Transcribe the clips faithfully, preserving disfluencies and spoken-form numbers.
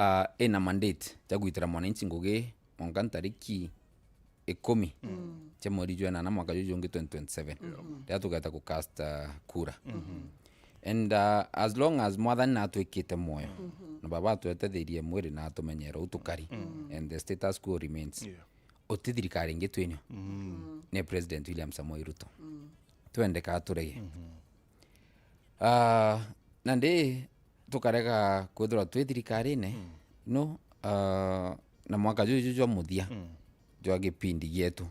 uh, ina mandate ya gwitira mwananchi ngugi mwanka ntariki ikumi cia mweri jwa enana mwaka juju jungi twenty twenty-seven, riria tugeta ku cast, uh, kura. And, uh, as long as Mwathani natwikite mwoyo, na Baba atwetethirie mwiri na atumenyera u tukari, and the status quo remains. Yeah. Uti thirikari ingi twinio, ni President William Samoei Ruto. Twende ka turege. Ah, na ndi tukarega kwithirwa twi thirikarine, no, ah, na mwaka juju jwa muthia jwa gipindi gietu,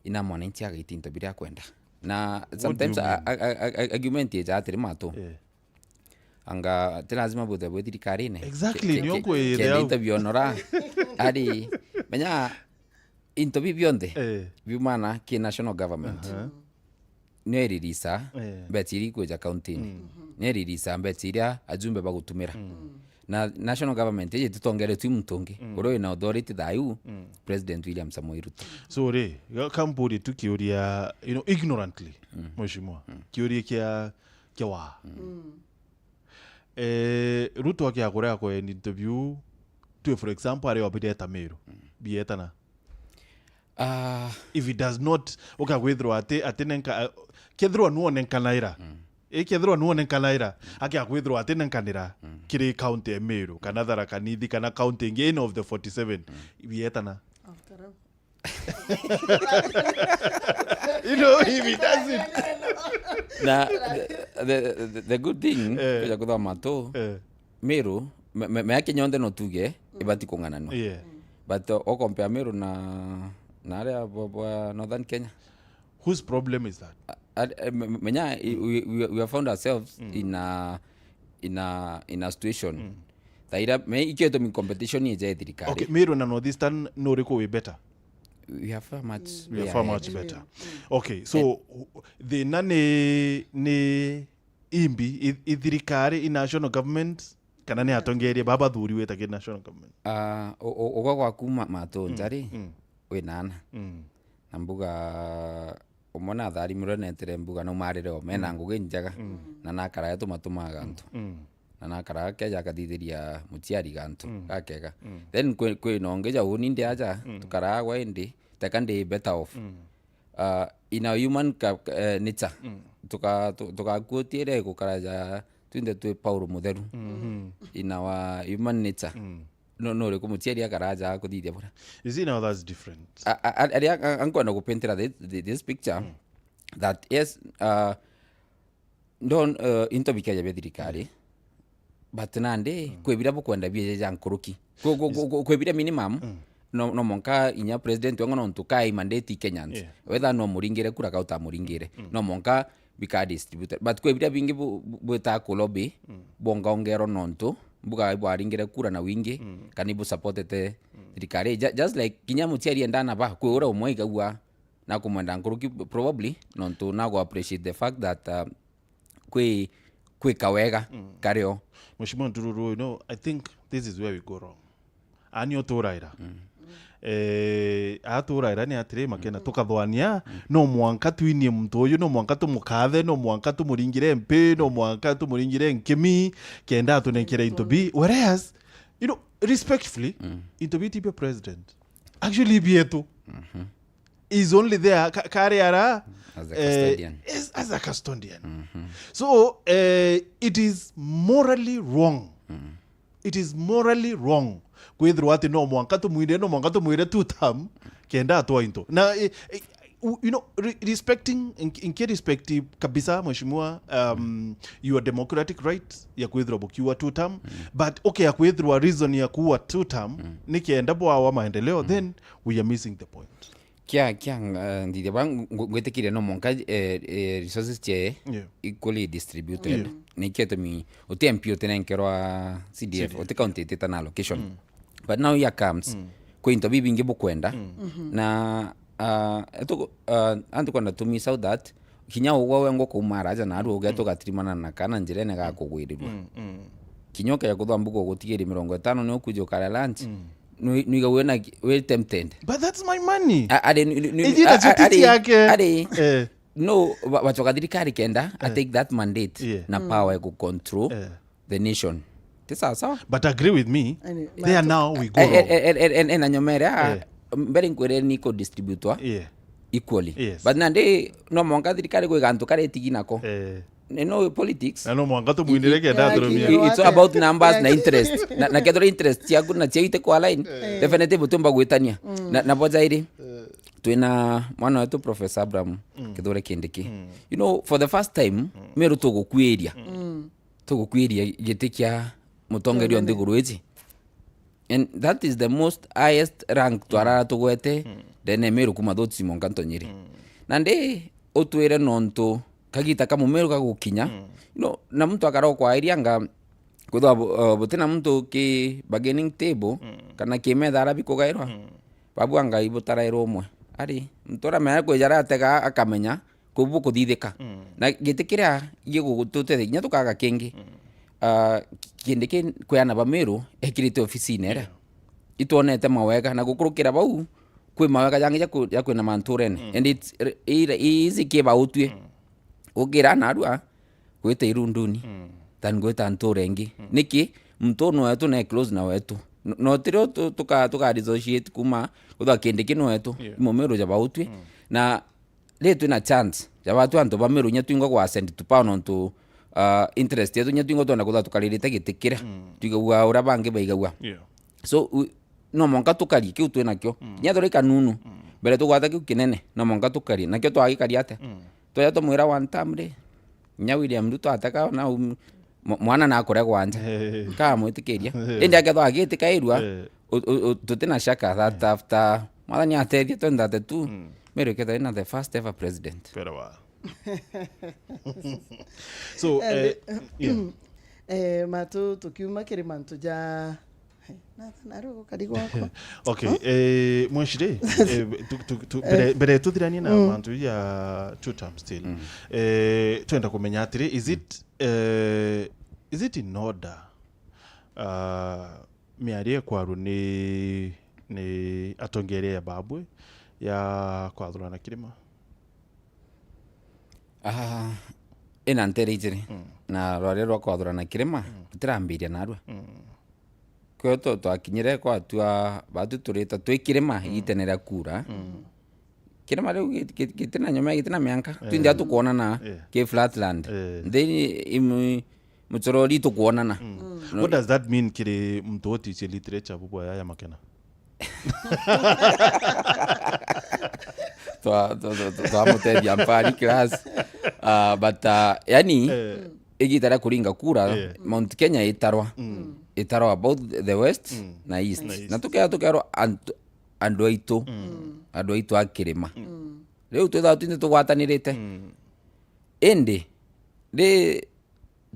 ina mwananchi agaita into biria akwenda. Na sometimes a- a- a- a- argument ija atiri matu. Eh. Anga ti lazima bwithirwe bwi thirikarine. Exactly, nio nkwirite kenda au. Into bionora. Ari, menya into bi bionthe, eh, biumana ki national government. Aha. Nio iririsa, eh, mbecha iria ikwija kaunti-ini. Mm. Nio iririsa mbecha iria ajumbe bagutumira. Mm. Na national government iji ititongeretwe i muntu ungi. Mm. Uria wina authority thayu, mm, President William Samoei Ruto. So ri, ga- kamburie tu kiuria, you know, ignorantly, mm, mheshimiwa. Mm. Kiuria kia, kia waa. Mm. Eh, Ruto akiakuria kwendi interview, tue for example, ari obireta Meru. Mm. Bietana. Ah. If he does not, ukakwithirwa ati, ati nenka, kethirwa nuonenkanaira. Mm. Ikethirwa nuonenkanaira, akiakwithirwa ati nenkanira, mm, kiri county ya Meru, kana Tharaka Nithi, kana county ingi, any of the forty-seven. Mm. Bietana. After all. You know, if he doesn't. Na the, the, the, the good thing, eh, kuja kuthoma tu, eh, Meru, me, me, me Kenya yonthe no tuge, mm, ibati kung'ananwa. Yeah. But, uh, o compare Meru na, na aria bwa, bwa Northern Kenya. Whose problem is that? A, a, me, me, menya, i, we, we, we have found ourselves, mm, in a, in a, in a situation. Mm. Thaira, me, ikio itumi competition ije thirikari. Okay, Meru na Northeastern, no uriku wi better? We are far much, mm, we are far much better. Mm. Okay, so, eh, thina ni, ni imbi, i, i thirikari, i national government, kana ni atongeria baba bathuriwe ta ki national government? Ah, u-, u-, ugwa gwaku ma-, matu, mm, njari, mm, wi nana. Mm. Na mbuga, umwe natharimirwe netire mbuga naumarire o, mena, mm, ngugi njega, mm, na nakaraga tumatumaga antu. Mm. Na nakaraga keja akathithiria muciari gantu, mm, gakega. Mm. Then kwi, kwi na ungi ja uni ndi aja, mm, tukaraga gwa indi, teka ndi better off. Mm. Uh, in our human ca-, ca-, eh, nature, mm, tuka-, tu-, tugakuotia iria igukara ja twinthe twi Paulo Mutheru. Mm-hmm. In our human nature. Mm. No, no uriku muciari akaraja kuthithia buria? You see, now that's different. A, a, a, aria a, a, nkwenda gupentera thi-, thi-, this picture, mm, that yes, uh, Ndon, eh, into bikeja bia thirikari, mm, but nandi, mm, kwi biria bukwenda biejeja nkuruki. Kwi, kwi, kwi, kwi, kwi biria minimum, mm, no, no mwanka inya president wengwa nontu kai mandate i Kenyans. Yeah. Whether no muringire kura ka utamuringire, mm, no mwanka bika distributed. But kwi biria bingi bu-, bu-, bwita ku lobby, mm, bwongaongerwa nontu buga bwaringire kura na wingi, mm, kana ibu supportete, mm, thirikari. Ju-, just like kinya muciari endana ba, kwi uria umwe igagua na kumwenda nkuruki, probably, nontu na gu appreciate the fact that, uh, kwi, kwi kawega, mm, kario. Mheshimiwa Ndururu, you know, I think this is where we go wrong. Ani uturaira. Mm. Eh, aturaira ni atiri, Makena, mm, tukathwania, mm, no mwanka twinie muntu uyu, no mwanka tumukathe, no mwanka tumuringire M P, no mwanka tumuringire nkimi, kenda atunenkere into bi. Whereas, you know, respectfully, mm, into bi ti bia president. Actually, bietu. Mhm. Is only there ka-, kari ara, as a, eh, custodian. As, as a custodian. Mhm. So, eh, it is morally wrong. Mm. It is morally wrong kwithirwa ati no mwanka tumwire, no mwanka tumwire two term, kenda atwa into. Na, eh, eh, u-, you know, re-, respecting, in, in respect kabisa, Mheshimiwa, um, your democratic right ya kwithirwa bukiua two term, mm, but okay, ya kwithirwa reason ya kuua two term, mm, ni kenda bwawa maendeleo, mm, then we are missing the point. Kia, kia, eh, nthithia ba, ngu-, ngwitikiria no mwanka, eh, eh, resources cie, yeah, equally distributed. Yeah. Nikio itumi uti M P utinenkerwa C D F, C D F, uti county itita na allocation. Mm. But now here comes, mm, kwi into bibingi bukwenda. Mm. Mhm. Na, ah, etu-, ah, antu kwenda to miss out that, kinya ugwa wengwa kuuma araja na aru uge, mm, tugatirimana na kana njirene gakugwirirua. Mm, mm. Kinya ukeja kuthwa mbuga ugutigiria mirongo itano ni ukuja ukare lunch. Mm. Nwi-, nwiga wina, wi tempted. But that's my money. A-, ari, nwi-, nwi-, iji a-, ta a-, ari, ciake. Ari, eh, no, ba-, bacoka thirikari kenda, I, eh, take that mandate, yeah, na, mm, power ya ku control, eh, the nation. Ti sawa sawa. But agree with me. Ani, there now we go wrong. Ena nyomere, ah, mbere nkwire ni ku distributwa equally. Yes. But nandi no mwanka thirikari kwi gantu kari tigi nako. Eh. Ni no politics. Na no mwanka tumwinire kenda aturumia. It's all about numbers na interest. Na, na kethira interest ciaku na ciaite kwa line, definitely butumba gwitania. Na, na boja iri, twina mwana wetu Professor Abraham Kithure Kindiki. You know, for the first time, Meru tugukwiria. Tugukwiria giti kia mutongeria o nthiguru iji. And that is the most highest rank twarara tugwete ndene Meru kuma thotsi mwanka ntonyiri. Nandi utwire nontu kagita ka mumeru gagukinya, no, na muntu akara kwairia anga kwithwa bu-, uh, butina muntu ki bargaining table, kana ki metha ara bikugairwa, babu anga ibutarairwa umwe. Ari, muntu uria mea kwija aratega akamenya, kuu bukuthithika. Na giti kiria gigututeithia kinya tukaga kingi. Ah, Kindiki kwi ana ba Meru ekirite ofisine iria. Itwonete mawega, na gukurukira bau, kwi mawega jangi ja ku-, ja kwina manturene. And it's r-, i-, i-, easy kiba utwi. Ukira narua, gwita irunduni, than gwita ntura ingi. Niki? Muntu no wetu na e close na wetu. No, no tirio tu-, tuka, tuka dissociate kuma, kwithwa Kindiki no wetu, mumeru ja bautwi. Na ri twina chance ya batu antu ba Meru inya twingwa gwa send to power nontu, ah, interest yetu inya twingwa twenda kwithwa tukaririte giti kiria twigagua uria bangi baigagua. So, u-, no mwanka tukarie kiu twinakio. Kinya thuri kanunu, mbere tugwata kiu kinene, no mwanka tukarie. Nakio twagikaria ate? Twaja tumwira one term ri, inya William Ruto ateka na um-, Mwa-, mwana nakure gwanja. Eh. Nkamwitikiria. Eh. Indi akethwa agitikairua, eh, u-, u-, u-, tutina shaka that, eh, after Mwathani atethia twenty thirty-two, mm, Meru ikethwa ina the first ever president. Very well. So, eh, eh, yeah. Eh, matu tukiuma kiri mantu ja Nathan, ari ugukari gwakwa. Okay, eh, mweshire, eh, tu, tu, tu, mbere, mbere tuthiranie na, mm, mantu ya two term still. Mm. Eh, twenda kumenya atiri, is it, eh, is it in order, ah, miario ikwarwa ni, ni atongeria ya babwe ya kwathurana kirima? Ah, ina ntere ijiri. Mm. Na rwaria rwa kwathurana kirima, mm, itirambiria narua. Mm. Kwetu twakinyire kwatua, batu turita twi kirima, mm, igitene ria kura. Mm. Kirima riu gi-, gi-, gitina nyuma, gitina mianka. Eh. Twinthe tukwonana, eh, ki flatland. Eh. Then imu-, muchorori tukwonana. Mm. No. What does that mean kiri muntu uticie literature bubwa ya, ya Makena? Twa-, twa-, twa-, twa-, twamutethia mpari class. Ah, but, ah, yani, eh, igita ria kuringa kura, eh, Mount Kenya itarwa. Mm. Itarwa about the west, mm, na east. Na east. Na tukea-, tukerwa antu, andu aitu, mm, andu aitu a kirima. Mm. Riu twithaga twinthe tugwatanirite. Mm. Indi, ri,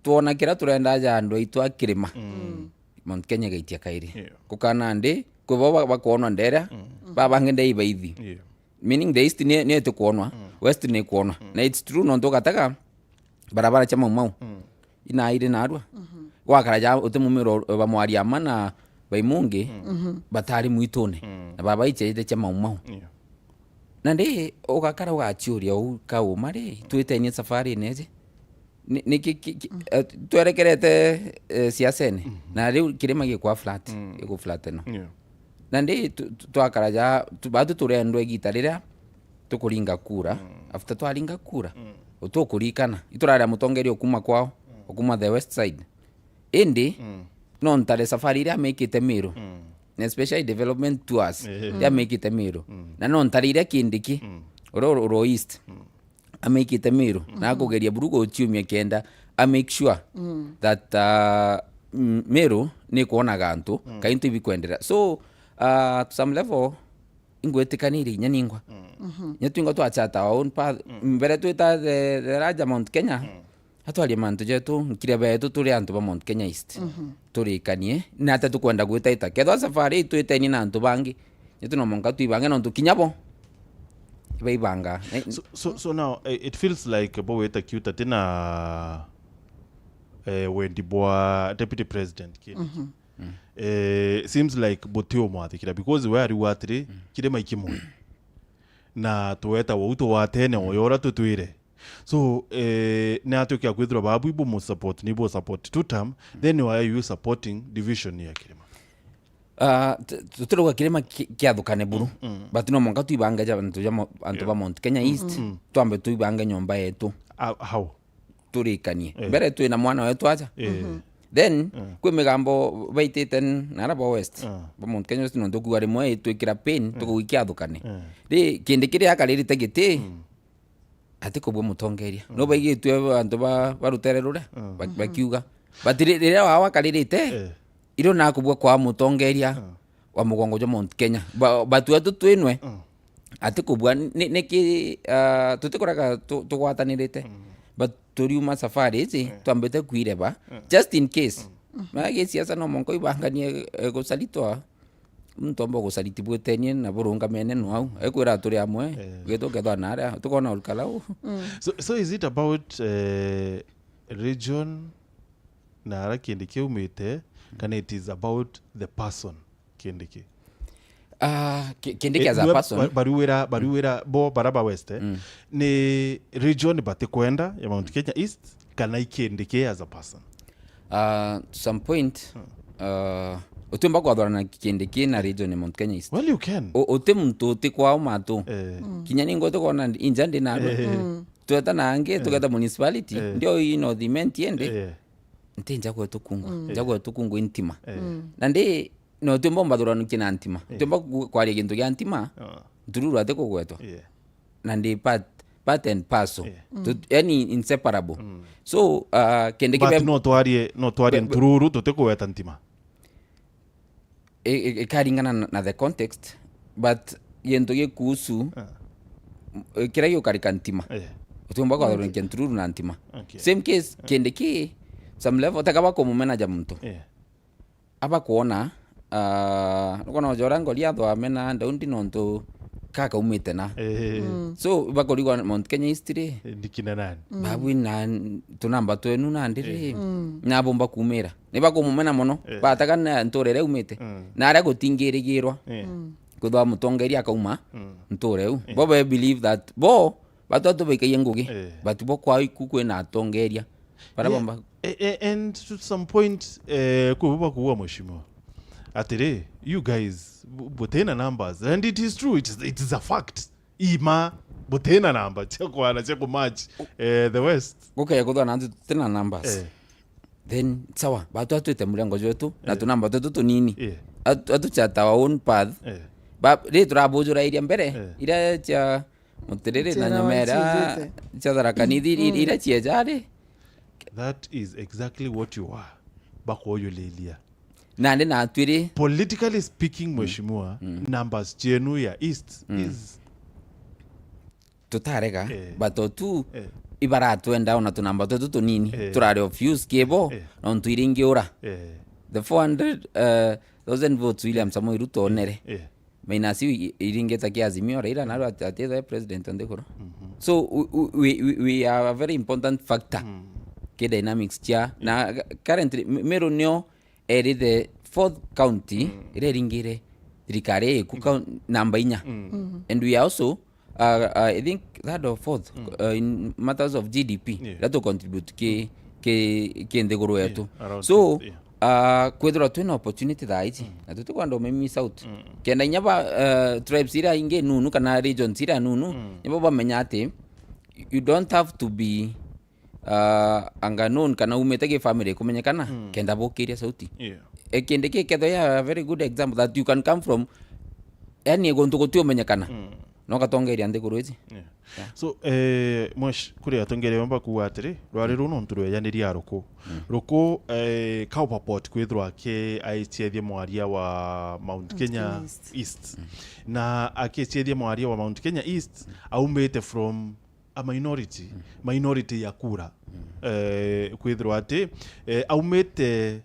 twona kiria turenda ja andu aitu a kirima. Mm. Mount Kenya igaitia kairi. Yeah. Kukana ndi, kwi bo ba-, bakwonwa nderia, mm, ba bangi ndei baithi. Yeah. Meaning the east ni, ni itikwonwa, mm, west ni ikwonwa. Mm. Na it's true, nontu ugataga barabara cia Mau Mau. Mm. Inairi narua. Mhm. Gwakara ja uti mumiro ba mwari ama na baimungi, mm, mhm, batari mwitune. Mm. Na baba ichaite cia Mau Mau. Yeah. Na ndi ugakara ugachiuria uu kauma ri, twitenie safarine iji? Ni, ni ki, ki, ki, mm, eh, twerekerete, eh, siasene. Mhm. Na riu kirima gikwa flat, mm, gikwa flat ino. Yeah. Na ndi tu, tu, twakara ja, tu, batu turendwa igita riria tukuringa kura. Mm. After twaringa kura, mm, utukurikana. Ituraria mutongeria ukuma kwao, mm, ukuma the west side. Indi, mm, no ntare safari iria amekite Meru. Mm. Na especially development tours, eh, iria amekite Meru. Mm. Na no ntare iria Kindiki, mm, uria uro, uro east. Mm. Amekite Meru, na, mhm, akugeria buru guciumia kenda a make sure, mm, that, uh, mm, Meru ni kwona gantu, mm, kaintu ibikwendera. So, uh, to some level, ingwitikanirie inya ningwa. Mm. Mhm. Inya twingwa twachata our own path. Mm. Mbere twita the, the larger Mount Kenya, mm, atwarie mantu jetu, nkire betu turi antu ba Mount Kenya East. Mhm. Turikanie, na ata tukwenda gwitaita. Kethwa safari ii twitenie na antu bangi, Itu no mwanka twibange nontu kinya bo ibaibanga. Eh, so, so, so now, eh, it feels like bo weta kiuta tina, eh, wendi bwa deputy president kiri. Mhm. Mm. Eh, seems like buti umwathikira because we ariuga atiri, mm, kirima ikimwe. Na tuweta wau tuwatene, mm, oyo ura tutwire. So, eh, ni atukia kwithirwa babu ibu mu support, ni bo support two term, then why are you supporting division ya Kirima? Ah, t- tutirauga Kirima ki- kiathukane buru, but no mwanka tuibange ja antu ja mo- antu ba Mount Kenya East, twambe tuibange nyomba yetu, Ah, how? Turikanie. Mbere twina mwana wetu aja. Then kwi migambo baitite n- nara ba West, ba Mount Kenya West, nontu kuga rimwe itwikira pain, tukauga ikiathukane. Ri kindi kiria akaririte giti, ati kubua mutongeria. No baigitue antu ba ba rutere ruria ba- bakiuga. But ri- riria wao akaririte, irio nakubua kwa mutongeria wa mugongo jwa Mount Kenya. Ba- Batu atu twinwe. Ati kubua ni- niki, ah, tutikoraga tu- tugwatanirite. But turiuma safari iji twambite kwireba. Just in case. Maana gisiasa no monko ibanganie, eh, gusaritwa. Muntu omba gusaritibwitenie na burungamene no au. Ekwira turi amwe, gitu kethwa na aria, tukona ulkalau. So, so is it about, eh, region na ara kindi kiumite, kana it is about the person kindi ki? Ah, ki- kindi ki as a person. Bariwira, bariwira bo bara ba West, eh? Ni region batikwenda ya Mount Kenya East, kana ikindi ki as a person? Ah, to some point, ah, utiumba kwathorana kindi ki na region ya Mount Kenya East. Well, you can. U- uti muntu uti kwao matu. Eh. Kinya ningo utikona inja ndi narua. Eh. Tweta na angi, tugeta municipality, ndio i North Imenti ende. Eh. Nti nja kwetu kungu. Nja kwetu kungu intima. Na ndi, no tiumba mbathuranikia na ntima. Tiumba ku- kwaria gintu gia ntima. Ntururu ati kugwetwa. Yeah. Na ndi part, part and parcel. Yeah. Tu- yani inseparable. So, uh, kindi But kibe- no twarie, no twarie Be- be- ntururu tutikugweta ntima. I- i- ikaringana na- na the context, but gintu gikuhusu, eh, kiria giukarika ntima. Eh. Utiumba kwathuranikia ntururu na ntima. Okay. Same case, kindi ki, some level, teka bakumumena ja muntu. Eh. Abakwona, ah, nukwona jora ngori athwa mena ndaundi nontu kakaumite na. Eh. So, bakurigwa Mount Kenya East ri, eh, ndikina nani? Babu na n- tunamba twenu nandi ri, nabo mbakumira. Ni bakumumena mono, eh, bataga na ntura iria aumite. Mm. Na aria gutingirigirwa. Eh. Kwithwa mutongeria akauma ntura iu. Eh. Bo be believe that bo batu atu baikaie ngugi, eh, but bo kwao iku kwina atongeria. Bara, yeah, bomba. A- a- and to some point, eh, kwi bo bakuuga, mheshimiwa, atiri, you guys, bu- butina numbers, and it is true, it is, it is a fact. Ima, butina namba cia kwana cia kumatch, eh, the West. Gukaya kuthwa na antu tutina numbers. Eh. Then, sawa, batu atwite murengo jwetu, na, eh, tunamba twetu tunini. Eh. Atu- atuchata our own path. Eh. Ba- ri turabujurairia mbere, eh, iria cia Mutiriri na Njira nyomera waicithite. Cia Tharaka Nithi, mm, iria cieja ri. That is exactly what you are. Bakuyulilia. Nandi natwiri. Politically speaking, mm, mheshimiwa, mm, numbers cienu ya East, mm, is tutarega, eh, but otu, eh, ibaratwenda ona tunamba twetu tunini, eh, turari of use kibo, eh, nontu iringiura. Eh. The four hundred, uh, thousand votes William Samoei Ruto onere. Eh. Minus iu i- iringita kia Azimio, Raila narua ati- atithwe president o nthiguru. Mhm. So we, we, we, we are a very important factor, mm, ki dynamics cia. Na currently, M- Meru nio eri the fourth county, mm, iria iringire thirikari iku kau- namba inya. Mm. And we are also, uh, uh, I think, third or fourth, mm, uh, in matters of G D P, yeah, that will contribute ki, ki, ki nthiguru yetu. Yeah, around fifty, yeah. Ah, kwithirwa twina opportunity thaa ici, mm, na tutikwenda ume miss out. Mm. Kenda inya ba, eh, tribes iria ingi nunu kana regions iria nunu, mm, nibo bamenya ati you don't have to be, ah, anga known kana umite ki family kumenyekana, mm, kenda bukiria sauti. Yeah. E, kindi ki ketho ya a very good example that you can come from, yani guntu guti umenyekana. Mm. No gatongeria nthiguru ici. Yeah. Yeah. So, eh, mwesh, kuri atongeria bamba kuuga atiri, rwari ruu nontu rweyaniria ruku. Mm. Ruku, eh, Cowper Pott kwithirwa aki-, aiciethia mwaria wa Mount Mount Kenya Kenya East. East. Mm. Na akieciethia mwaria wa Mount Kenya East, mm, aumite from a minority, mm, minority ya kura. Mm. Eh, kwithirwa ati, eh, aumite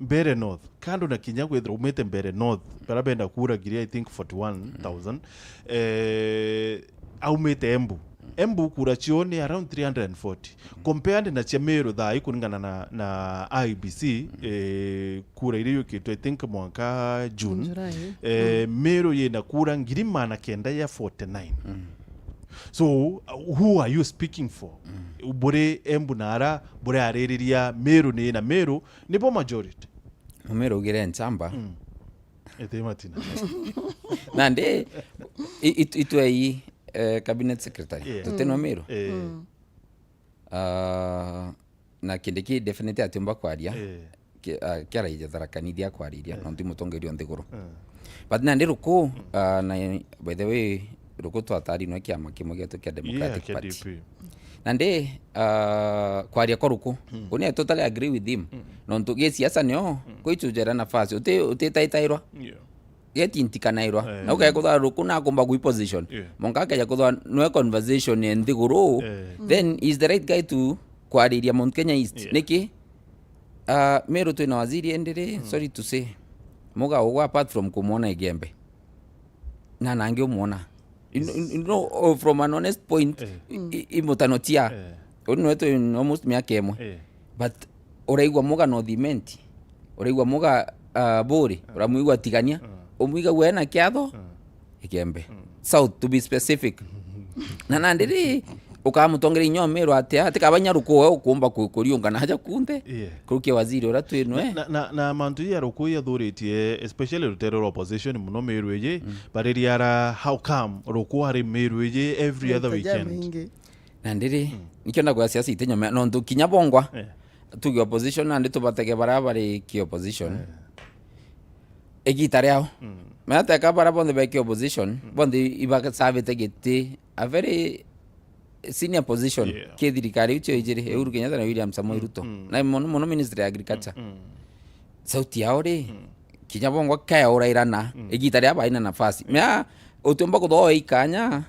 Mbeere North, kando na kinya kwithirwa umite Mbeere North, baria benda kura ngiri, I think, forty one thousand, eh, aumite Embu. Embu kura cio ni around three hundred and forty. Compared na cia Meru thaa ii, kuringana na, na I E B C, eh, kura iria yukitwe, I think, mwanka June, July. Eh, Meru yina kura ngiri magana kenda ya forty nine. So, uh, who are you speaking for? Buri Embu na ara buri aririria Meru ni na Meru, nibo majority. Mumiru ugire nchamba. Mm. Ete matina. Nandi, i-, it-, itwei, eh, cabinet secretary. Yeah. Tuti no Meru. Eh. Mm. Ah, na kindi ki definitely atiumba kwaria. Eh. Ki-, ah, kiaraija Tharaka Nithi akwariria, eh, nontu i mutongeria o nthiguru. Eh. But nandi Ruku, mm, ah, na by the way, Ruku twatari nwe kiama kimwe gietu kia Democratic Party. Yeah, kia D P. Nandi, ah, kwaria kwa Ruku, mm, uni I totally agree with him. Mm. Nontu gisiasa nio, mm, kwichujera nafasi, uti-, utitaitairwa. Yeah. Getintikanairwa. Eh. Na ukaya kuthwa Ruku na akumba gwi position. Yeah. Monka akeja kuthwa nwe conversation ya nthiguru. Eh. Then he's the right guy to kwariria Mount Kenya East. Yeah. Niki? Ah, Meru twina waziri endere, mm, sorry to say. Muga ugwa apart from kumwona Igembe. Na nangi umwona. You know, you know, oh, from an honest point, eh, i-, i-, imutano tia. Eh. Uni nwe twi almost miaka imwe. Eh. But uraigua muga North Imenti, uraigua muga, ah, Buri, uramwigua Tigania, mm, umwigagua ena kiatho, mm, Igembe. Mm. South, to be specific. Na nandi ri, ukamutongeria inya Meru atia, atikaba inya Ruku we ukumba ku-, kuriunga na aja kunthe. Yeah. Kurukia waziri uria twi nwe. Na, na, na mantu ya Ruku yathuritie, especially rutere rwa opposition muno Meru iji, mm, baririara how come Ruku ari Meru iji every other weekend? Maita jamaingi. Nandi ri, mm, nikio ndauga siasa itinyomea, nontu kinya bongwa, eh, tuge opposition, nandi tubatege baria bari ki opposition. Eh. Igita riao. Mm. Mea teka baria bonthe be ki opposition, mm, bonthe ibasavite giti, a very senior position, yeah, ki thirikari iu cio ijiri, Uhuru Kenyatta na William Samoei Ruto. Mm. Na mono mono ministry ya agriculture. Mm, mm. Sauti yao ri, mm, kinya bongwa kae urairana, mm, igita ria baina nafasi. Mea utiumba kuthooa ikanya,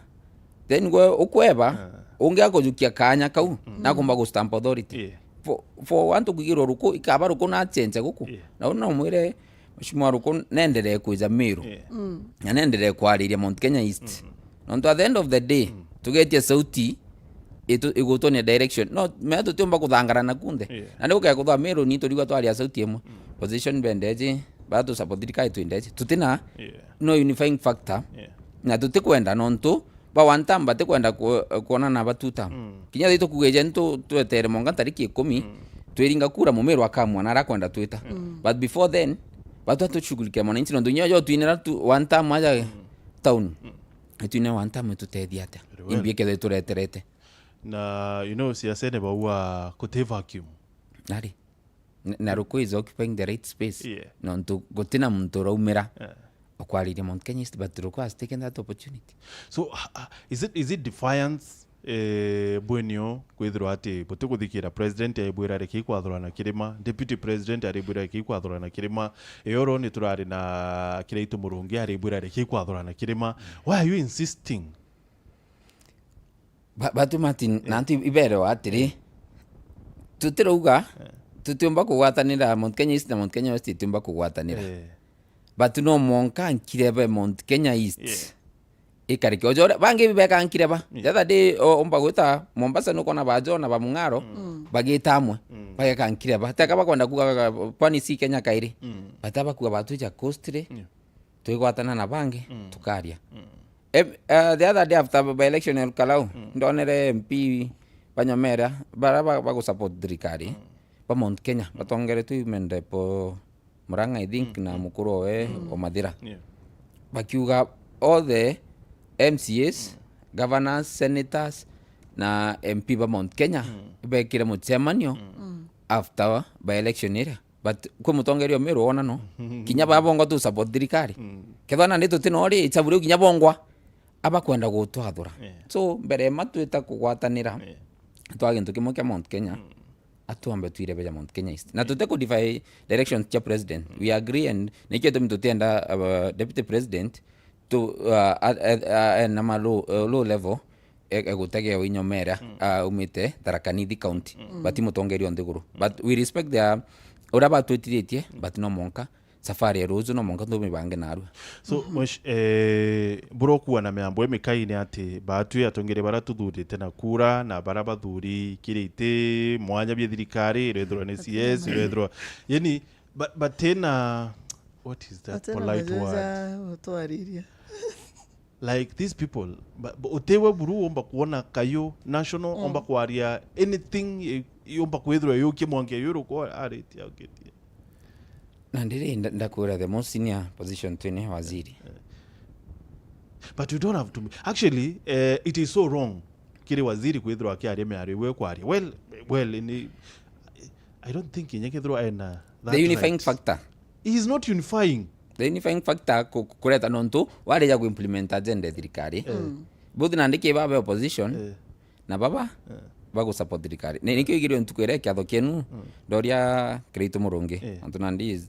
then gwe ukweba, ah, ungi akujukia kanya kau, mm, na akumba gu stamp authority. Yeah. For, for antu kwigirwa Ruku, ikaba Ruku na change guku. Yeah. Na uni no mwire, Mheshimiwa Ruku nenderee kwija Meru. Yeah. Mm. Na nenderee kwariria Mount Kenya East. Mm. Nontu at the end of the day, mm, tugetia sauti, itu-, igutwonia direction. No, mea tutiumba kuthangarana kunthe. Yeah. Na ni gukea kuthwa Meru ni turigwa twaria sauti imwe. Mm. Position bendeji, ba tu support thirikari twindeji. Tutina, yeah, no unifying factor. Yeah. Na tutikwenda nontu ba one term batikwenda ku-, kuonana ba two term. Mm. Kinya thi tukugije ntu twetere monga tariki ikumi, mm, twiringa kura Mumiru akamua na arakwenda twita. Mm. But before then, batu atushughulikia mwananchi nontu nyo jo twinira tu one term aja, mm, town. Mm. Itwine one term itutethia atia? Very well. Imbi ikethwe itureterete. Na, you know, siasene baua kuti vacuum. Nari? N-, na Ruku is occupying the right space. Yeah. Nontu gutina muntu uraumira, yeah, ukwariria Mount Kenya East, but Ruku has taken that opportunity. So, uh, uh, is it, is it defiance, eh, bwenio kwithirwa ati butikuthikira president aibwira reki kwathurana kirima, deputy president aribwira reki kwathurana kirima, eoro ni turari na Kiraitu Murungi aribwira reki kwathurana kirima? Why are you insisting? Ba-, batu Martin, eh, na antu iberewa atiri, tutirauga, eh, tutiumba kugwatanira, Mount Kenya East na Mount Kenya West itiumba kugwatanira. Eh. Batu no mwanka nkirebe Mount Kenya East. Yeah. Ikarike. Ojo uria, bangi beka nkireba. Mm. The other day, o-, umba gwita Mombasa, nukona ba Jo na ba Mung'aro, mm, bagita amwe, mm, bageka nkireba. Teka bakwenda kuga, pwani si Kenya kairi. Mm. Bata bakuga batwija coast ri. Yeah. Twigwatana na bangi, mm, tukaria. Mm. Em, eh, the other day after by election ya Rukarau, mm, ndonere M P banyomera, bara ba-, bagusupport thirikari, mm, ba Mount Kenya, mm, batongeretwe Mendepo Murang'a, I think, mm, na, mm, mukuru owe, mm, o Mathira. Yeah. Bakiuga all the M C As, mm, governors, senators, na M P ba Mount Kenya, mm, bekire mucemanio, mm, after by election iria. But kwi mutongeria o Meru wona no. Kinya baba bongo tu support thirikari. Mm. Kethwa nandi tuti no ri, ichabu riu kinya bongwa abakwenda gutwathura. Yeah. So, mbere ma twita kugwatanira, yeah, twa gintu kimwe kia Mount Kenya, mm, atuambe twirebe ja Mount Kenya East. Na, yeah, tute ku defy directions cia president. Mm. We agree and nikio tumi tutienda, uh, deputy president tu, uh, a, a, a, na ma low, uh, low level, e-, egutegea winyomera, mm, aumite Tharaka Nithi County, mm, but mutongeria o nthiguru. Mm. But we respect their, uria batwitithitie, mm, but no monka safari ya ruju no monka ntumibange narua. So, mm-hmm, mwesh-, eh, burokuwa na miambo imikai ni ati batwi atongeria baria tuthurite na kura na baria bathuri kiriti mwanya bia thirikari, irethirwa ni C S, irethirwa, yani, ba-, batena, what is that polite word? Batena majuja gutwariria. Like these people, ba- ba- utiwe buru umba kuona kayu national, Mm. umba kwaria anything i- yumba kwithirwa yukie mwanke yuru kwa aritia ukitie. Na ndiri nda- ndakwira the most senior position twine waziri. But you don't have to be- actually, eh, it is so wrong kiri waziri kwithirwa akiaria miario iwe kwaria well, well in, I don't think inya kethirwa ena that The unifying right. factor. He is not unifying. The unifying factor ku- ku- kureta nontu warija ku implement agenda ya thirikari. Mm. Both nandi ki baba opposition, Eh. na baba Eh. bagu support thirikari. Ni- nikio igirwe ntuku iria kiatho kienu, Mm. ndoria Kiraitu Murungi. Eh. Antu nandi is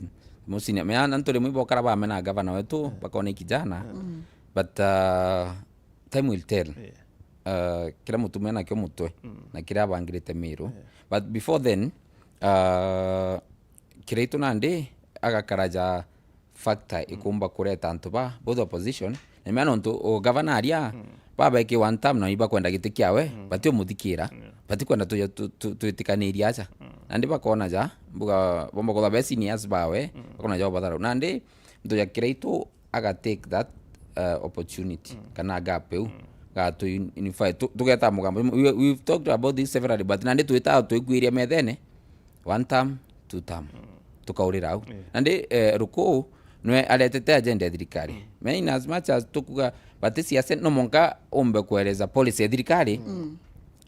musinia. Mea antu rimwe ibokara bamena gavana wetu, Eh. bakona i kijana. Mm. But uh, time will tell. Eh. Uh, kira mutumia nakio mutwe, Mm. na kira abangirite Miru. Eh. But before then, uh, Kiraitu nandi agakaraja factor ikumba kureta antu ba both opposition. Na mea nontu o gavana aria, Mm. babeki one term na ibakwenda giti kiawe, Mm. bati umuthikira, Yeah. bati kwenda tu- tu- tu- twitikaniria acha. Mm. Nandi bakona ja, mbuga bomba kutha be seniors bawe, Mm. bakona ja obatharau. Nandi ntu ya Kiraitu aga take that uh, opportunity, Mm. kana gap iu, Mm. gatu un- unify. Tu- tugeta mugambo. We- we've talked about this severally, but nandi twita twikwiria methene, one term, two term. Mm. Tukaurira au. Yeah. Nandi eh, Ruku nwe aretete agenda ya thirikari. Mm. Me in as much as tukuga, but siasa no monka umbe kueleza policy ya thirikari, Mm.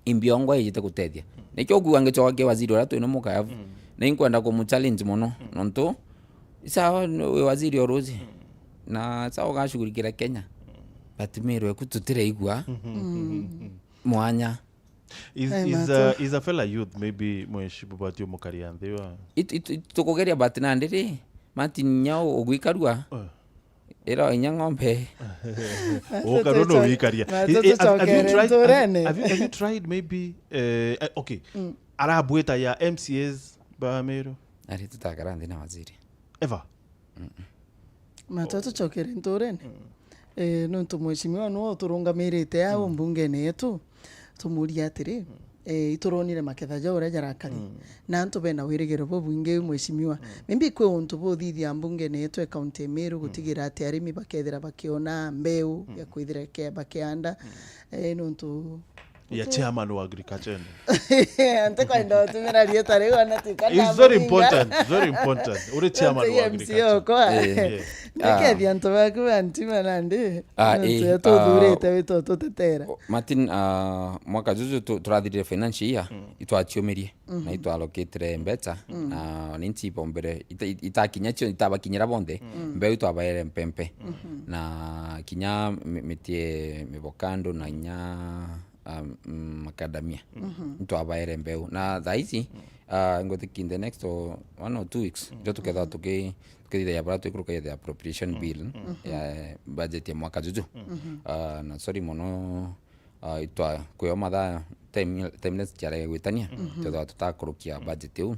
imbiongwa ijite gutethia. Nikio kuga ngichoka ki waziri uria twina mukayavu. Mm. Ni nkwenda kumuchallenge muno. Mm. Nontu, sawa, ni wi waziri o ruji. Mm. Na sawa, ugashughulikira Kenya. Mm. But Miru eku tutiraigua Mm. mwanya. Is, Hey, is, Mato. uh, is a fellow youth, maybe mweshi bubati umukaria nthi wa. It- it- it- tukugeria but nandi ri, Martin nyau ugwikarua. Uh. Ira inya ng'ombe. Uka runo wikaria. Mato Eh, eh, have, have you tucokere tried, have, nturene. have you, have you tried maybe, eh, eh, okay. Mm. Arabwita ya M C As ba Meru? Ari tutakara nthi na waziri. Ever? Mm-mm. Mato tucokere nturene. Mm. Eh, nontu mheshimiwa nwe uturungamirite au Mm. mbungene yetu. Tumuria atiri, Mm. eh, ituronire maketha ja uria jarakari. Mm. Na antu bena wirigiro bubwingi, mheshimiwa. Mm. Maybe kwi untu buthithia mbungene yetu e county ya Meru Mm. gutigira ati arimi bakethira bakiona mbeu Mm. ya kwithira ke- bakianda. Mm. Eh, nontu Ya utu- chairman wa agriculture. Antikwenda utumira rieta riu, ona tuka It's very ndamuringa. important, very important. Uri chairman Nontu wa M C A agriculture. Okwa. Eh. Yeah. Nikethia antu baku bantima nandi. Ah, Nontu eh, ya tuthurite ah, wito tutetera. O- Martin, ah, mwaka juju tu- turathirire financial year, Mm. itwaciumirie, Mhm. na itwalokitire mbeca, Mm. na ninchi bombere, ita- ita- itakinya cio, itabakinyira bonthe, Mm. mbeu itwabaere mpempe. Mhm. Na kinya mi- mitie mivokando na inya, um, mm, macadamia. Mhm. Itwabaere mbeu. Na thaa ici, Mm. ah, ngwitikia in the next o- one or two weeks, Mm. ndio tukethirwa tuki- tukithithagia baria twikurukagia the appropriation Mm. bill Mm. ya budget ya mwaka juju. Mm. Mhm. Ah, na sorry mono, ah, itwa kwio mathaa time, timeless ciarege gwitania, Mhm. twethirwa tutakurukia Mm. budget iu,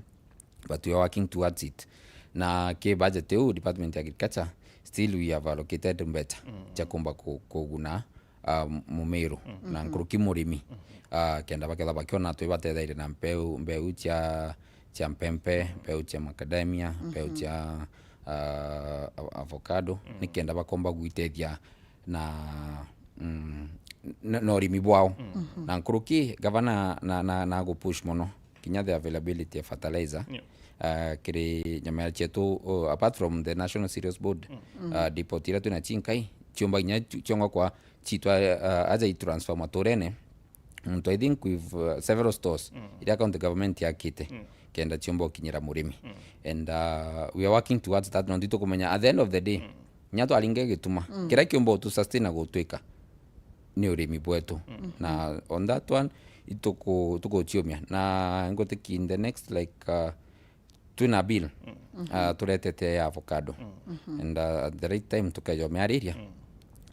but we are working towards it. Na ki budget iu, Department ya Agriculture, still we have allocated mbeca Mm. cia kumba ku- kuguna, ah, mumiru Mm. na Mhm. nkuruki murimi. Mm. Ah, kenda bakethirwa bakiona twibatetheire na mbeu, mbeu cia, cia mpempe, Mm. mbeu cia macadamia, mbeu Mhm. cia, ah, av- avocado, Mm. nikenda bakomba gwitethia na, mm, na, na urimi bwao. Mm. Mhm. Na nkuruki, gavana na, na, na gupush mono kinya the availability ya fertilizer, Yeah. ah, kiri nyama cietu, oh, apart from the National Cereals Board, Mm. Mm. ah, depot iria twina cinkai, ciumba kinya ci- ciongwa kwa citwa, ah, aja i transfer maturene. Nontu I think we've, uh, several stores Mm. iria county government yakite Mm. kenda ciumba ukinyira murimi. Mm. And, uh, we are working towards that, nontu itukumenya at the end of the day, Mm. nya twaringe gituma, Mm. kiria kiumba utu sustain na gutwika ni urimi bwetu. Mm. Na on that one, ituku- tukuciumia. Na ngutiki in the next, like, uh, twina bill, Mm. Mhm. uh, turetete ya avocado. Mm. Mhm. And, uh, at the right time tukeja umiariria. Mm.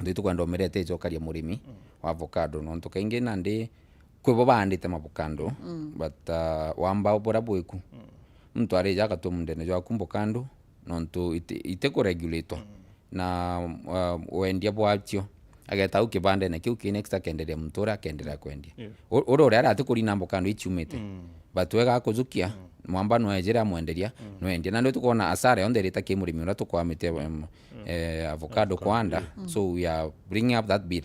Nthi tukwenda umirete icokaria murimi Mm. wa avocado, nontu kaingi nandi kwi bo baandite mavokando, Mm. but, uh, wamba buria bwiku. Mm. Muntu arija agatua mundene jwaku mbokando, nontu iti- itikuregulatwa. Mm. Na, uh, wendia bwacio, ageta au kibandene kiu ki next, akenderia muntu uria akenderea kwendia. Yeah. U- uria uria arati kurina mbokando iciumite. Mm. But wega akujukia, Mm. mwamba no ejire amwenderia, no endia. Na ndio tukwona asara yonthe irita ki murimi uria tukwamite, em, eh, avocado kwanda. So we are bringing up that bill.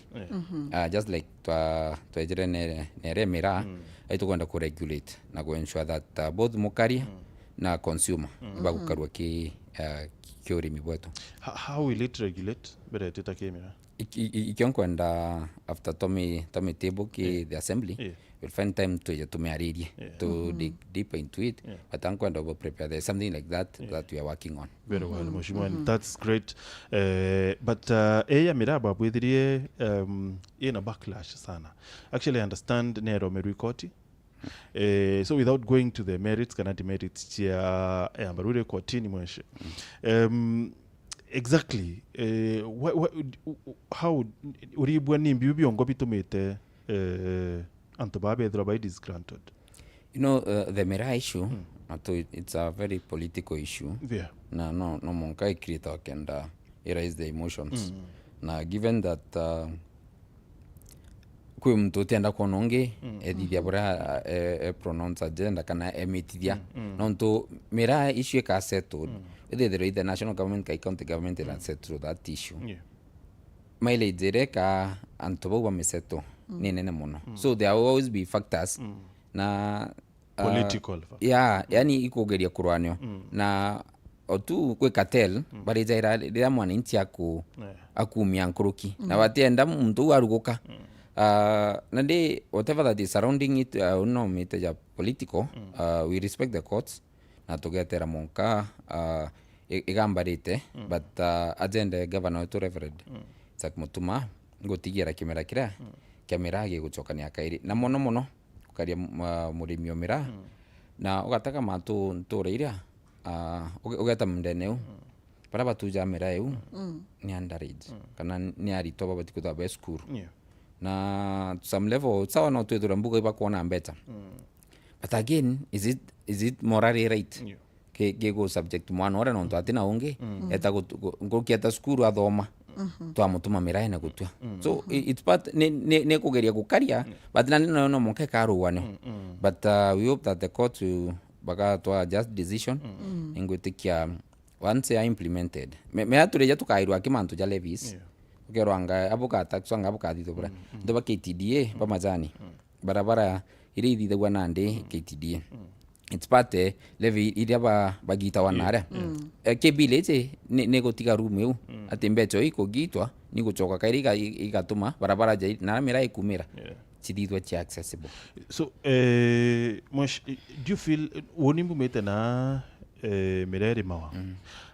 Uh, just like twa-, twejire ne-, nere miraa, ai tukwenda ku regulate na ku ensure that, uh, both mukaria na consumer bagukarua ki, uh, ki urimi bwetu. Ho-, how will it regulate mbere twita ki miraa? Iki-, iki-, ikio nkwenda after tomi, tomi table ki the assembly, we'll find time tuje tumiaririe, to dig deep into it, but ankwenda ubo prepare, there's something like that that we are working on. Very well, Mheshimiwa, and that's great. Eh, but, uh, eh, ya miraa bwithirie, um, ina backlash sana. Actually, I understand nero meru ikoti. Eh, so without going to the merits kana demerits cia, eh, ambarure kotini mwenshi. Um, exactly. Eh, wha-, wha-, u-, u-, how uribwa ni mbiu biongo bitumite, eh, antu baa bethirwa bai disgruntled? You know, uh, the miraa issue, na tu, it's a very political issue. Yeah. Na no, no monka i create kenda i raise the emotions. Na given that, uh, kwi muntu utienda kwona ungi ethithia buria, e, e pronounce agenda kana emitithia. Nontu miraa issue ika settled, ithithirwa either national government kai county government ira settle that issue. Yeah. Mileage iria ika antu bau bamisettle ni nene mono. So there will always be factors na, uh, political factors. Yeah, yani ikugeria kurwanio. Na otu kwi cartel, barijaira riria mwananchi aku-, akumia nkuruki. Na batienda muntu u aruguka. Uh, na ndi, whatever that is surrounding it, uh, no mite ja political, uh, we respect the courts. Na tugetera monka, uh, i-, igambarite, but, uh, agenda governor wetu Reverend Isaac Mutuma, ngutigira kimera kiria kia miraa gigucokania kairi. Na mono mono, ukaria m-, uh, murimi o miraa, na ugatega matu ntura iria, uh, uge-, ugeta mundene u. Baria batuja miraa iu ni underage, kana ni aritwa babati kwithirwa be cukuru. Yeah. Na to some level, sawa no twithirwe mbuga ibakwona mbeca. But again, is it, is it morally right? Yeah. Ki-, kigu subject mwana uria nontu atina ungi, eta gut-, gu-, nkuruki eta cukuru athoma, twamutuma miraene gutua. So, i-, it's part, ni, ni, ni kugeria gukaria, but nandi nayo no monka ikarugwanio. But, uh, we hope that the court will, bagatwa just decision, ingwitikia once ya implemented. Me, me atureja tukairwa ki mantu ja levies. Yeah. Ukerwa anga abuka tax, anga abuka thitho bura. Ndo ba K T D A, ba majani. Barabara iria ithithagua nandi K T D A. It's part, eh, levy iria ba, bagitawa naria. Eh, ki bill iji ni, ni gutiga room iu. Ati mbeca iu ikugitwa, ni gucoka kairi iga-, igatuma barabara ja, na miraa ikumira. Yeah. Cithithwa cia accessible. So, eh, mwesh-, do you feel, woni mbumite na, eh, miraa irimawa?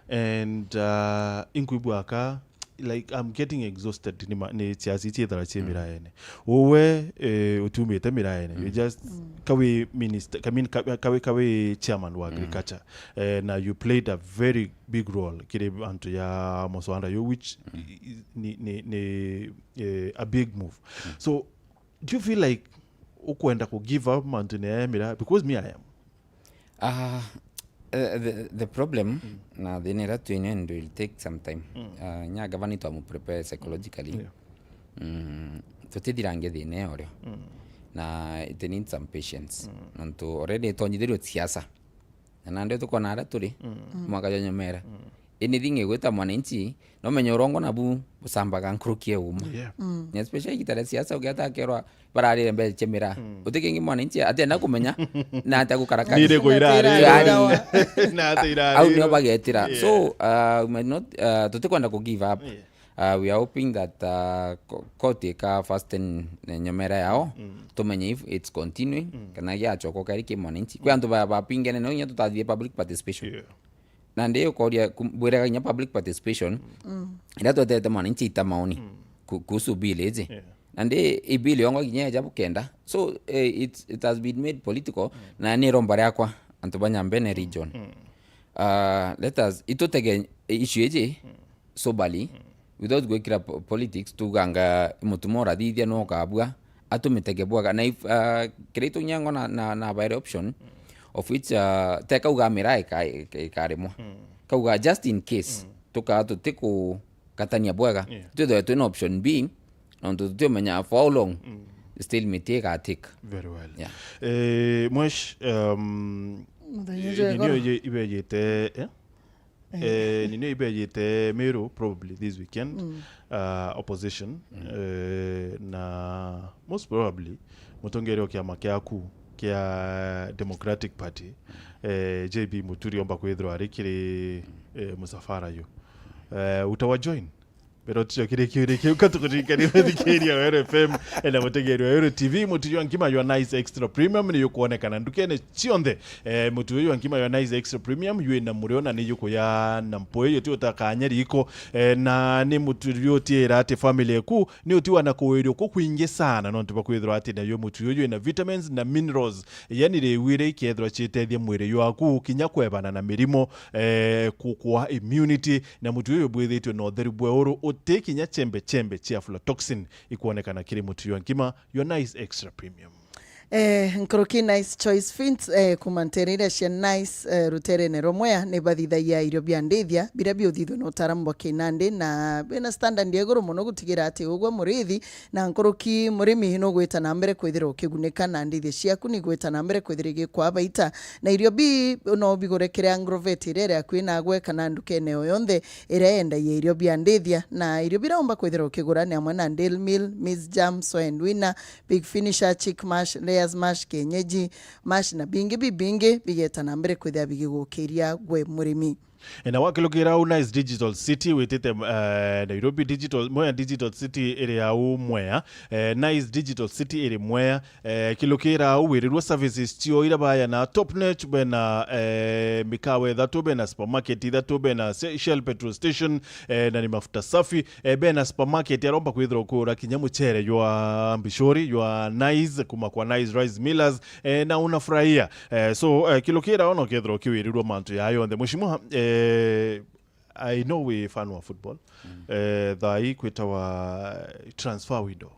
And, uh, inkwibua ka, like, I'm getting exhausted ni ma-, ni ciasi ciithara cie miraene. Uwe, eh, utumite miraene. You just, kawi minister, I mean, ka-, kawi, kawi chairman wa agriculture. Eh, na you played a very big role kiri antu ya muswanda yo, which i-, i-, ni, ni, ni, eh, a big move. So, do you feel like ukwenda ku give up mantune ya miraa? Because me, I am. Ah, eh, the, the problem, na thina iria twine, and will take some time. Ah, nya gavana twamu prepare psychologically. Yeah. Mm, tutithirange thina iyo urio. Na it needs some patience. Nontu already itonyithirio siasa. Na nandi tukwona aria turi, mwaka jwa nyomera. Anything igwita mwananchi, no menye urongo nabu bucambaga nkuruki e uma. Yeah. Na especially igita ria siasa, ugiata akerwa bararire mbeca cia miraa. Uti kingi mwananchi atienda kumenya na atia gukara kanisa. Niri kuira ari. Yaani, na atia irari. Au nio bagetira. Yeah. So, uh, we might not, uh, tutikwenda ku give up. Yeah. Uh, we are hoping that, uh, ko-, court ika fasten, eh, nyomera yao, tumenye if it's continuing, kana giacoka kari ki mwananchi. Kwi antu ba-, bapingene, no inya tutathithie public participation. Yeah. Nandi ukoria kum-, bwiraga inya public participation, iria twetete mwananchi ita maoni ku-, kuhusu bill iji. Yeah. Nandi i bill yongwa kinya eja bukenda. So, eh, it, it has been made political, na ni iromba riakwa, antu ba Nyambene region. Uh, let us, itutege issue iji, soberly, without gwikira po-, politics, tuganga mutuma urathithia no ukabua, atumitege bwaga. Na if, uh, kiria itunyango na, na, na by option, of which, uh, te kauga miraa ika-, ika-, ikarimwa. Kauga just in case, tukaa tutikukatania bwaga, twithwe twina option B, nontu tutiumenya for how long, still miti igatik. Very well. Yeah. Eh, mwesh, um, Muthenya Eh, jwa ninio igoro. ije-, ibejite, eh? Eh. Eh, ninio ibejite Meru probably this weekend. Mm. Uh, opposition. Eh, na most probably, mutongeria wa kiama kiaku kia Democratic Party, eh, J B Muturi omba kwithirwa ari kiri, eh, musafara yu. Eh, utawa join? Pero ticio kiri kiuri kiu, ka tukuririkania muthikiria wa Ero F M, eh, na mutegeri wa Ero T V, mutu jwa nkima jwa Nice Extra Premium ni yukwonekana ndukene cionthe. Eh, mutu uyu wa nkima jwa Nice Extra Premium jwi na murio na ni yukuya na mpui, yuti utakanya riko, eh, na ni mutu jutiira ati family eku ni utiwa na kuwirio kukwingi sana, nontu bwa kwithirwa ati nayo mutu uyu jwi na vitamins na minerals, yani riu iria ikethirwa ciitethia mwiri jwaku kinya kwebana na mirimo, eh, kukwa immunity, na mutu uyu bwithitwe na utheru bweuru, uti kinya chembe chembe cia aflatoxin ikwonekana kiri mutu jwa nkima jwa Nice Extra Premium. Eh, nkuruki Nice Choice Feeds, eh, kuma nteere iria cia Nice, eh, ruteerene rwa Mwea, ni bathithagia irio bia ndithia, biria biuthithua na utaaramu bwa kinandi, na bina standard ya iguru mono gutigira ati ugwe murithi na nkuruki murimi nugwita na mbere kwithira ukigunika, na ndithia ciaku ni igwita na mbere kwithira igikwaa baita. Na irio bi no bigure kiria Agrovet iria iri akui nagwe kana ndukene o yonthe iria yendagia irio bia ndithia. Na irio biria umba kwithira ukigura ni amwe na Dale Meal, Maize Germ, Soy and Weaner, Big Finisher, Chick Mash, Layers Mash, Kienyeji Mash na bingi bibingi bigeta na mbere kwithira bigigukiria gwe murimi. E, na wakilukira au Nice Digital City witite, eh, Nairobi Digital, Mwea Digital City iri au Mwea, eh, Nice Digital City iri Mwea, eh, kilukira au wirirua services cio ira baya na Top Notch, bena, eh, mikawa ithatu, bena supermarket ithatu, bena Se-, Shell petrol station, eh, na ni mafuta safi, eh, bena supermarket aromba kwithirwa kugura kinya muchere jwa Mbishori, jwa Nice, kuma kwa Nice Rice Millers, eh, na unafurahia. Eh, so, eh, kilukira ona ukethirwa ukiwirirwa mantu ya yonthe. Mheshimiwa, eh, I know wi fan wa football. Eh, thaa ii kwitawa transfer window.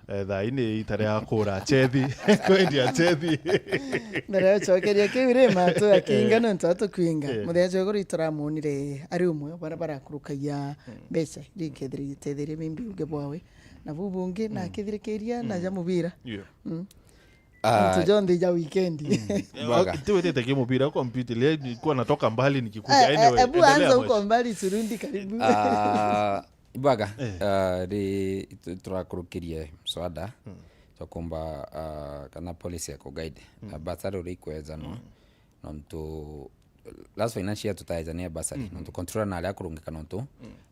Eh, thaa ii ni ita ria kura chethi, kwendia chethi. Ndaracokeria kiu ri matu akinga nontu atukwinga. Eh. Muthenya jwa iguru ituramuonire ari umwe bara barakurukagia mbeca iria ikethire itetheria mimbi uge bwawe. Na bu bungi na akithirikiria na ja mubira. Yeah. Mm. Ah, Antu jonthe ja weekend. Baga. Tiwetete kimubira kompyuta ile nilikuwa natoka mbali nikikuja. Eh, eh, Anyway, ebu endelea anza Moshi. uko mbali turundi karibu. Ah, Baga, Eh. ah, ri tu- turakurukirie mswada twa kumba, ah, kana policy ya kuguide. Ah, bursary uria ikwejano nontu last financial year tutaejania bursary nontu controller na aria akurungika nontu,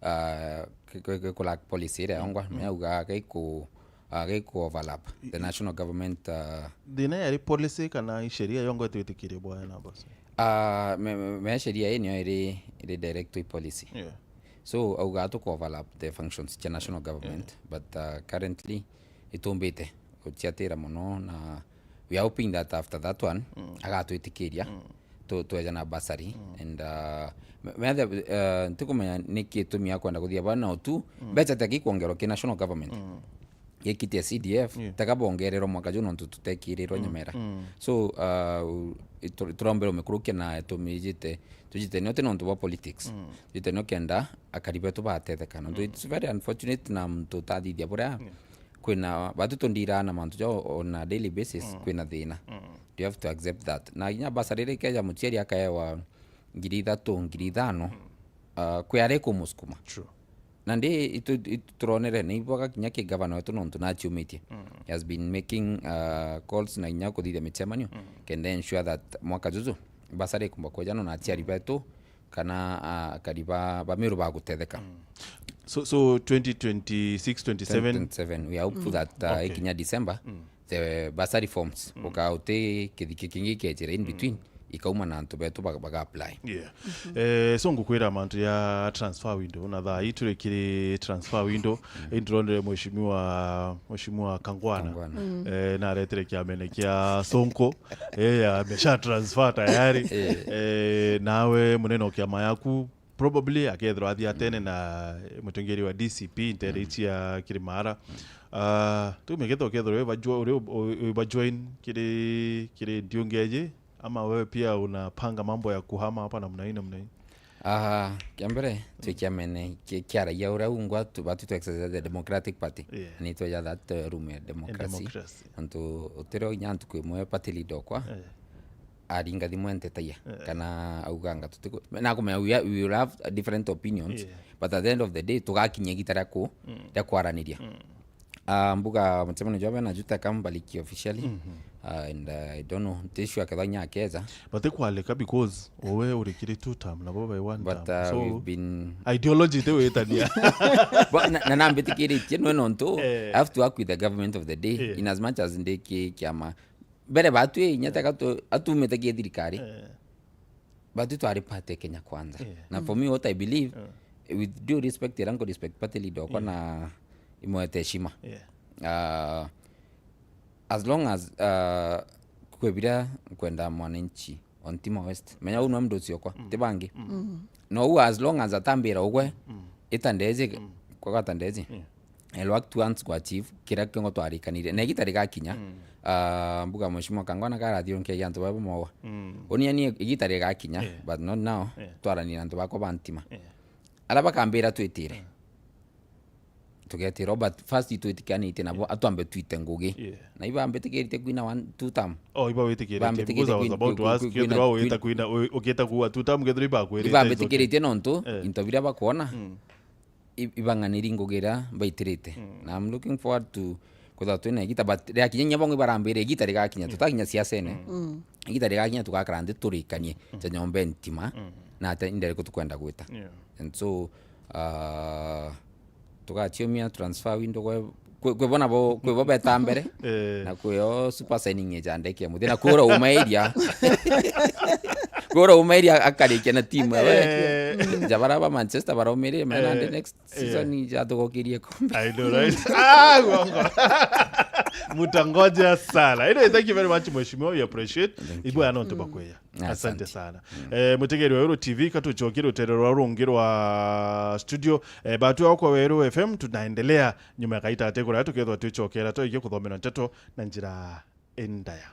ah, ki- ki- ki- kula policy iria yongwa mauga gaiku ah, gaiku overlap the national government, ah, Thina yari policy kana sheria yongwa itwitikirie bwaya na bursary? Ah, me- me- me sheria ii niyo iri iri direct to policy. Yeah. So auga tuku overlap the functions cia national government, but, uh, currently itumbite guciatira mono, na we are hoping that after that one agatwitikiria tu- tweja na bursary. And, uh, me- methe, uh, ntikumenya niki itumi akwenda kuthia bana utu mbeca teki kwongerwa ki national government. Gikite C D F, Yeah. tega bongererwa mwaka juu nontu tutekirirwa Nyamera. So, uh, itu- turombere umikurukia na tumijite, tujite nio ti nontu bwa politics. Tujite nio kenda akari betu batetheka. Nontu it's very unfortunate na muntu utathithia buria kwina batu tundiraa na mantu jao on a daily basis, kwina thina. You have to accept that. Na kinya bursary riri keja muciari akaewa ngiri ithatu, ngiri ithano, uh, kwi aria ikumusukuma. True. Na ndi itu- itu- turonere ni ibwaga kinya ki gavana wetu nontu naciumitie. He has been making, uh, calls na inya kuthithia micemanio kenda ensure that mwaka juju bursary ikumba kwejanwa na aciari betu kana, uh, akari ba ba Meru bagutetheka. So, so twenty twenty-six, twenty-seven. Twenty twenty-seven, we are hopeful that, uh, Okay. ikinya December, the bursary forms, uka uti kithiki kingi kejire in between, ikauma na antu betu baga- baga apply. Yeah. Eh, so ngukwira mantu ya transfer window, na thaa ii turi kiri transfer window. Indi turonire mheshimiwa, mheshimiwa Kangwana. Kangwana. Eh, naretere kiamene kia Sonko. Eh, amesha transfer tayari. Eh, nawe munene o kiama yaku, probably akethirwa athi atene na mutongeri wa D C P ntere ici ya Kirimara. Ah, tume kethirwa kethirwa uri uba jo-, uri u-, u-, uba join kiri, kiri ndiungeji, ama wewe pia unapanga mambo ya kuhama hapa namna hii, namna hii? Ah, kia mbere twi kiamene ki- kiaragia uria ungwa tu- batu tu exercise the Democratic Party. Yeah. Ni tweja that, uh, room ya democracy. Democracy. Antu utiro inya antu kwi mwe party leader okwa. Eh. aringa thimu entetagia, eh, kana auganga tutiku-, nakumenya we, are- we will have different opinions, yeah, but at the end of the day tugakinya igita ria ku-, mm, ria kwaraniria. Mm. Ah, mbuga mucemanio jwa bena Juta Kambaliki officially. Mhm. Ah, and, uh, I don't know, ntishu akethwa nya akeza. But ikwalika because owe urikiri two term, nabo bai one, but, term. Uh, so, we've been ideology ti witania. But na, na nambitikiritie nwe nontu, eh, I have to work with the government of the day, yeah, in as much as ndi ki kiama. Mbere batwi inya teka tu-, atumite ki thirikari. Eh. But twari party Kenya Kwanza. Yeah. Na for me, what I believe, yeah, with due respect, ira nku respect party leader okwa, yeah, na imwete heshima. Yeah. Uh, as long as, uh, kwebira nkwenda mwananchi on Tima West. Menya uu nwa mdosi okwa, mm, ti bangi. Mm. Mm. No uu as long as atambira ugwe, mm, ita ndezi, mm, kwa gata ndezi. Yeah. I'll work towards ku achieve kira kiongo twarikanire. Na igita rigakinya, mm, ah, mbuga mheshimiwa Kangwana karathiurunkia antu baba mowa. Mm. Unia ni igita rigakinya, yeah, but not now. Yeah. Twaranira antu bakwa ba Ntima. Yeah. Ara bakambira twitire. Yeah. Tugetira, but first itwitikanite nabo, yeah, atwambe twite ngugi. Yeah. Na ibambitikirite kwina one, two term. Oh, iba witikirite. Ibambitikirite because I was kwin-, about to kwi-, ask kwi-, you, kwina, thirwa kwin-, wita kwina, u-, ukita kuwa two term, kethira ibakwirite. Ibambitikirite nontu, eh, into biria bakwona. Mm. I-, ibang'aniri ngugi iria mbaitirite. Mm. Na I'm looking forward to kwithirwa twina igita, but riakinya inya bongo ibarambire igita rigakinya, mm, tutakinya siasene. Mm. Mm. Igita rigakinya tugakara nthi turikanie, mm, ja nyomba Ntima, mm, na ata indiriku tukwenda gwita. Yeah. And so, uh, tugachiumia transfer window kwe, kwe, kwe bona bo, kwe bo beta mbere, eh, na kwe o super signing ejandeke muthi, na kura umairia. Kura umairia akarikia na timu ewe. Eh. Ja bara ba Manchester baraumirie, man, and the, eh, next season, yeah, ijathugukirie kombe. I know, right? Ah, gongo. Mutangoja sana. Anyway, thank you very much, mheshimiwa. We appreciate. Thank you. Ibwa no tubakweya. Asante. Asante sana. Mm. Eh, mutegeri wa Weru T V, katuchokie rutere rwa rungi rwa studio. Eh, batu yao kwa Weru F M, tunaendelea nyuma ya kaita ate kuraya, tukethwa tuchokera, twaige kuthomera nteto na njira indaya.